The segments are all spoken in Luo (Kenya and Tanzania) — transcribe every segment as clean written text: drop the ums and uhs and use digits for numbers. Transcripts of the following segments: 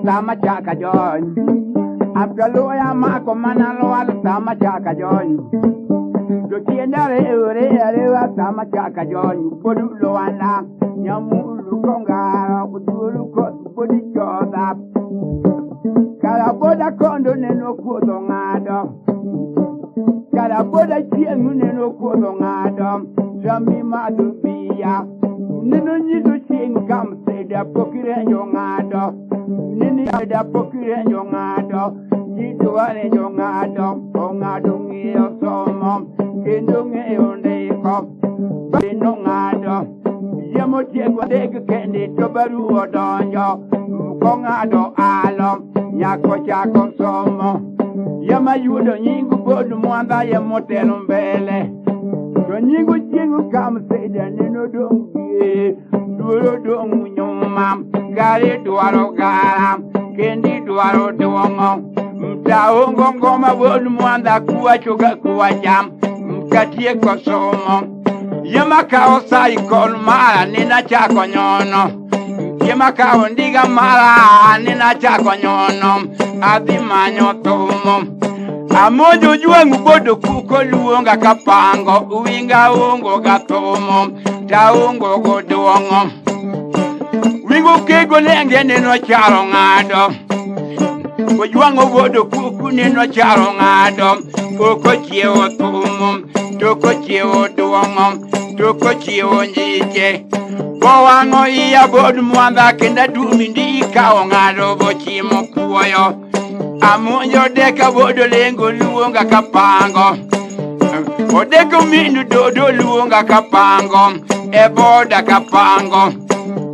sama chaka jony. Apjaluya mako mana lwar sama chaka jony. Jotienda riwre ariwa sama chaka jony. Bodu lwanda nyamulu kongara kuduru koth bodi chodha. Kara boda kondo neno kuodho ng'ado. Kara boda chieng' neno kuodho ng'ado. Jambi madho biya. Neno nyiso chieng' kamseda pok irenjo ng'ado. Nini da pok irenjo ng'ado. Ji dwarenjo ng'ado. Ong'ado ng'iyo somo. Kendo ng'eyo ndiko. Kendo ng'ado. Yamo tiego deg kende to baru odonjo. Kong'ado alo. Nyako chako somo. Yama yudo nying bod mwanda yemotelo mbele. To nying chieng' kamseda neno dong' gie. Duoro dong' nyuma. Gari dwaro gara. Kendi dwaro duong'o. Mtaongo ngoma wuod mwanda kuwacho ga kuwacha. Mkatieko somo. Yema kawo saikol mara nina chako nyono. Yema kawo ndiga mara nina chako nyono. Adhi manyo thumo. Amonjo jwang' bodo kuko luonga kapango. Winga ungo ga thumo. Taungo go duong'o. Wingo kego lenge neno charo ng'ado. Ojwang'o bodo kuku neno charo ng'ado. Oko chiewo thumo. Toko chiewo duong'o. Toko chiewo nyiche. Bowang'o iya bod mwanda kenda dumi ndi ikawo ng'ado bochimo kuoyo. Amonjo deka bodo lengo luonga kapango. Odeko mindu dodo luonga kapango. E boda kapango.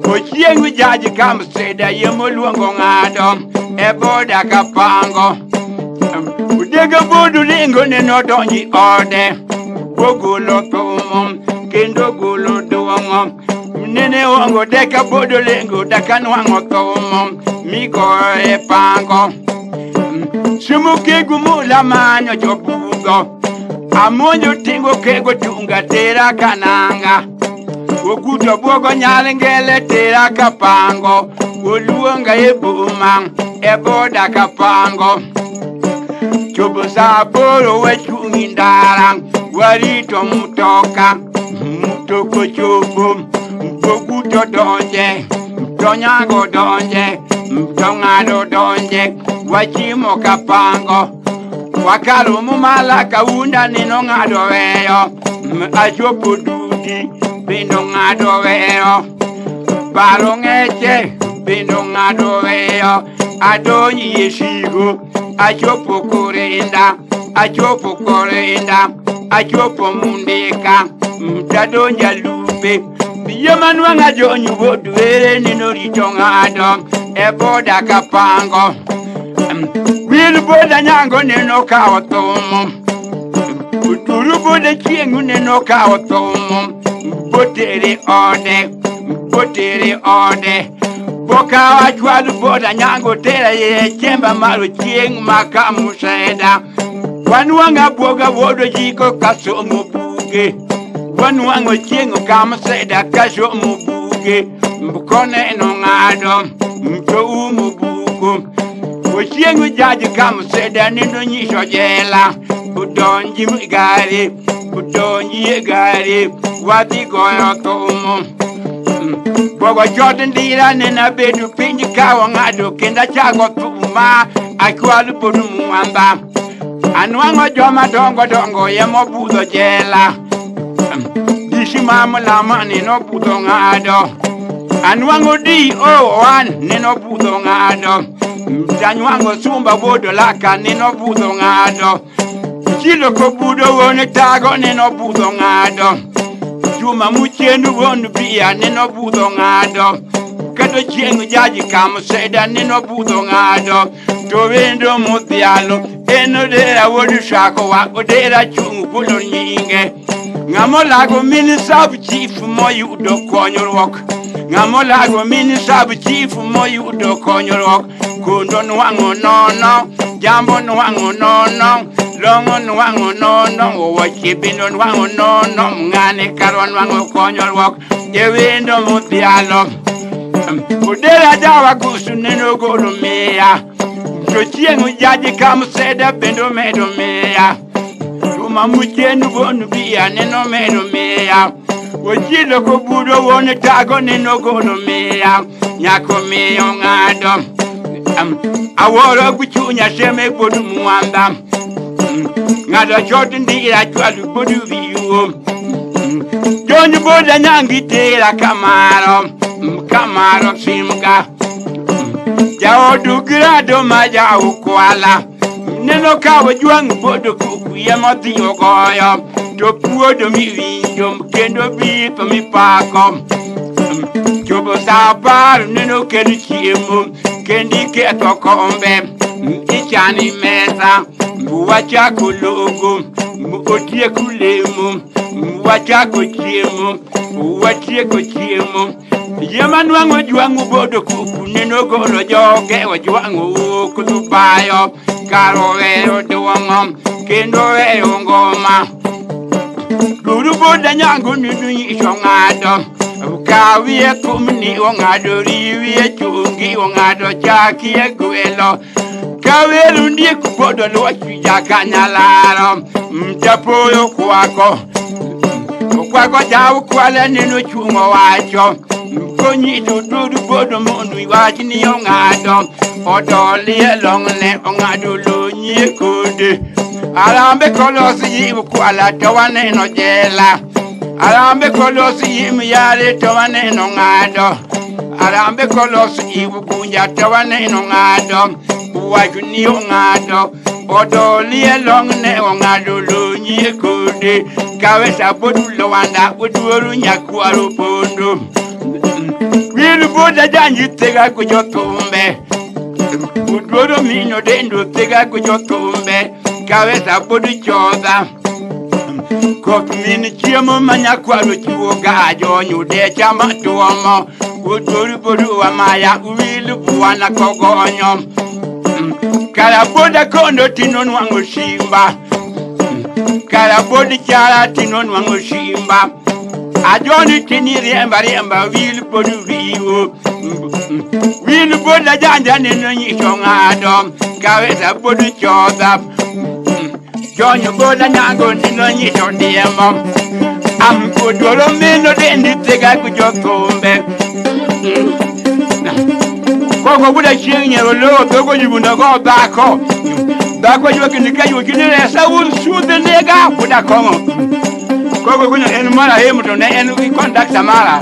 Ochieng' jaji kamseda yemo luongo ng'ado. E boda kapango. Odeko bodo lengo neno donji ode. Bogolo thumo kendo golo duong'o. Nene ongo deka bodo lengo daka nwang'o thumo migoyo e pango. Sumu kegu mula manyo jobudho. Amonjo tingo kego tunga tera kananga. Okuto buogo nyal ngele tera kapango. Oluonga e boma e boda kapango. Chopo saa aboro wachung' e ndara warito mtoka. Mtoko chopo Boguto donje. Tonyago donje. Tong'ado donje. Wachimo kapango. Wakalo mumala kaunda neno ng'ado weyo. Achopo dudi bendo ng'ado weyo. Paro ng'eche bendo ng'ado weyo. Adonji e sigo. Achopo Korinda. Achopo Korinda. Achopo Mundika. Tadonja lupe. Biyo manwang'a jonyu wuod were neno rito ng'ado. E boda kapango. Wil boda nyango neno kawo thumo. Uturu boda chieng' neno kawo thumo. Botere ode. Botere ode. Bokawo achwal boda nyango tera e chemba mar chieng' maka museda. Wanwang'a buoga wuodo jiko kasomo buge. Wanwang'o chieng' kamseda kasomo buge. Koneno ng'ado to umo buko. Ochieng' jaji kamseda neno nyiso jela. Udonji e gari, udonji e gari, wadhi goyo thumo. Bogo chot ndira nena bedo piny kawo ng'ado kendo achako thuma achwal pod mwamba. Anwang'o joma dongo dongo ema obudho jela. Disi mamlama neno budho ng'ado. Anwang'o DO1 neno budho ng'ado. Tanwang'o Sumba wuod Olaka neno budho ng'ado. Chilo kobudo wuon tago neno budho ng'ado. Juma Muchenu wuon bia neno budho ng'ado. Kendo chieng' jaji kamseda neno budho ng'ado. To wendo modhialo en odera wuod Sako wa odera chung' kulo nyinge. Ng'ama olago min sub chief moyudo konyruok. Ng'ama olago min sub chief moyudo konyruok. Kondo nwang'o nono, jambo nwang'o nono, long'o nwang'o nono, owachi bendo nwang'o nono, ng'ane karwa nwang'o konyruok. E wendo modhialo. Odera jawa gusu neno golo miya. To chieng' jaji kamseda bende omedo miya. Juma muchenu wuon bia neno medo miya. Ochilo kobudo wuon tago neno golo miya. Nyako miyo ng'ado. Awuoro gi chunya seme bodu mwanda. Ng'ado chot ndira chwalo bodu wiwo. Jony boda nyangi tera kamaro. Kamaro simga. Jaodu grado ma jaukwala. Neno ka ojwang' bodo kuku ema odhi ogoyo. To puodo miwinjo kendo bitho mipako. Chopo sa 10 neno kel chiemo kendo iketho kombe. Ichani mesa wachako logo otieko lemo wachako chiemo watieko chiemo. Yema nwang'o jwang'o bodo kuku neno golo joge ojwang'o wuok Dubayo kar oweyo duong'o kendo oweyo ngoma. Duru boda nyango ninu nyiso ng'ado. Kawie thumni ong'ado riwie chungi ong'ado chakie gwelo. Kaweru ndiek bodo luoch jakanyalaro. Mtapoyo kwako. Kwako jaw kwala neno chungo wacho. Konyi to duru bodo mondo iwach ni ong'ado. Odolie longne ong'ado lonyie kode. Arambe kolosi yiw kwala to waneno jela. Arambe kolosi yim yare to waneno ng'ado. Arambe kolosi yiw gunja to waneno ng'ado. Wacho ni ong'ado. Odolie longne ong'ado lonyie kode. Kawe sabodu lwanda oduoru nyakwaro pondo. Wilu boda janji tega kujo thumbe. Oduoro mino dendo tega kujo thumbe. Kawe sabodu chodha. Koth min chiemo ma nyakwaro chiwo ga jonyu decha matuomo. Oduoru bodu amaya wilu bwana kogonyo. Kara boda kondo tino nwang'o simba. Kara bodi chara tino nwang'o simba. Ajoni tini riemba riemba wil bodu riwo. Wil boda janja neno nyiso ng'ado. Kawe sabodu chodha. Jonyo boda nyango neno nyiso diemo. Am kodoro mino dendi tega kujo thumbe. Koko buda chieng' nyiero lowo dhogo jibundo go dhako. Dhako ywak ni ka ywak ni resa un sudhe nega buda kong'o. Koko kunyo en mara hemu to ne en gi kondakta mara.